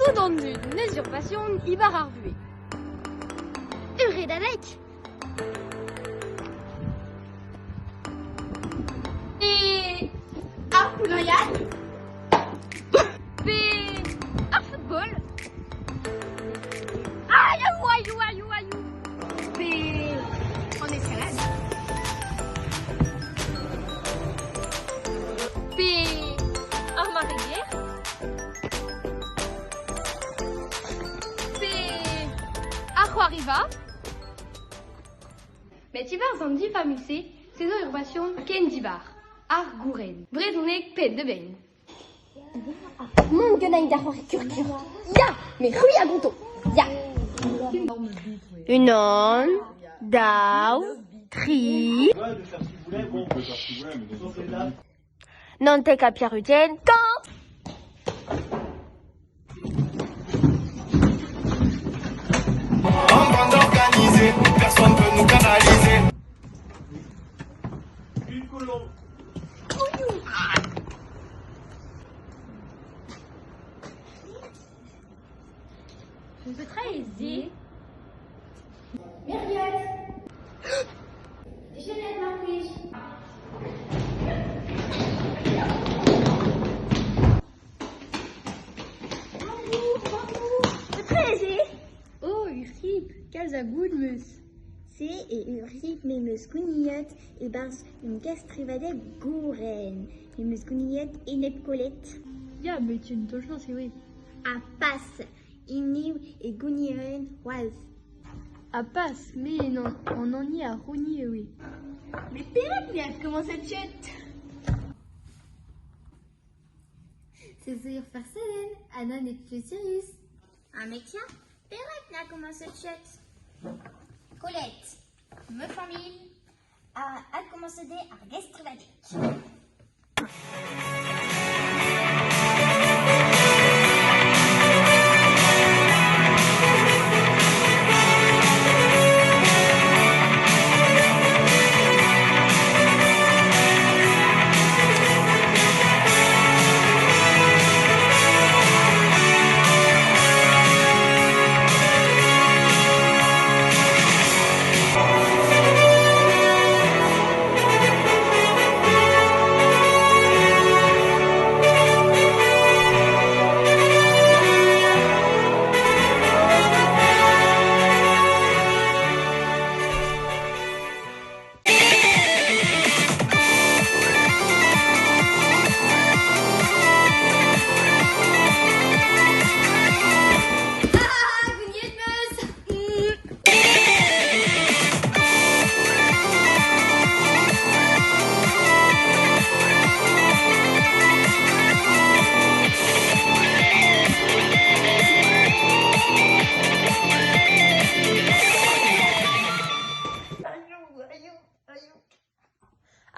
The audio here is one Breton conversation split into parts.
Tout an dud n'eus ur basion ibar ar vuhez. Ur redadeg. E ar poulailhad pe ar football. Aïe, aïe, aïe, aïe. Pe an escalade. Pe ar marc'heger. Pe ar c'hoariva. Met e-barzh an div familh-se, se zo ur basion ken dibar, ar gouren. Brezhoneg penn-da-benn. Mont ganin da c'hoari kur-kur. Ya, me c'hwi a gonto. Ya. Unan, daou, tri. 19 ha 80, kant! En bande organisée, personne peut nous canaliser. Une colombe. Petra eo se? Petra eo se? Oh, ur c'hib, kalz a goût 'm eus. Se eo ur c'hib me 'm eus gouniet e-barzh un kestrivadeg gouren. Me 'm eus gouniet enep Colette. Ya, met un taol-chañs eo. Ha pas hiniv e gouniren c'hoazh. Ha pas, me an hini a c'houni eo. Met perak ne adkomañset ket? Se zo ur farsadenn ha nann eo ket sirius. Ha met ya, perak na komañset ket? Colette, ma familh a adkomañset eo ar gestrivadeg.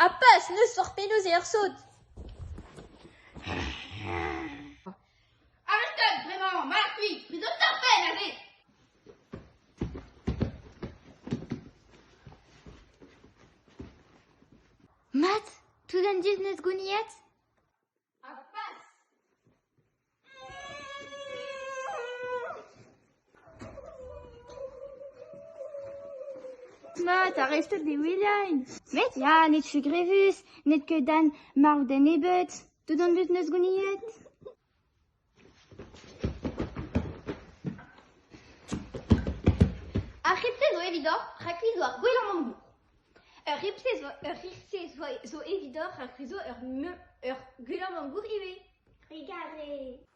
Ha pas, n'eus forzh penaos eo ar sod. Arrested bremañ, mar plij, prizon ar penn aze. Mat, tout an dud 'neus gouniet? Ha pas. Mat, arrestet e William. Met ya, n'eo ket grevus, n'eo ket dan marv da nebeut. Tout an dud 'neus gouniet. Ar c'hib-se zo evidoc'h rak c'hwi zo ar gwellañ mamm-gozh. Ur c'hib-se zo ur c'hib-se zo evidoc'h rak c'hwi zo ur gwellañ mamm-gozh ivez. Trugarez.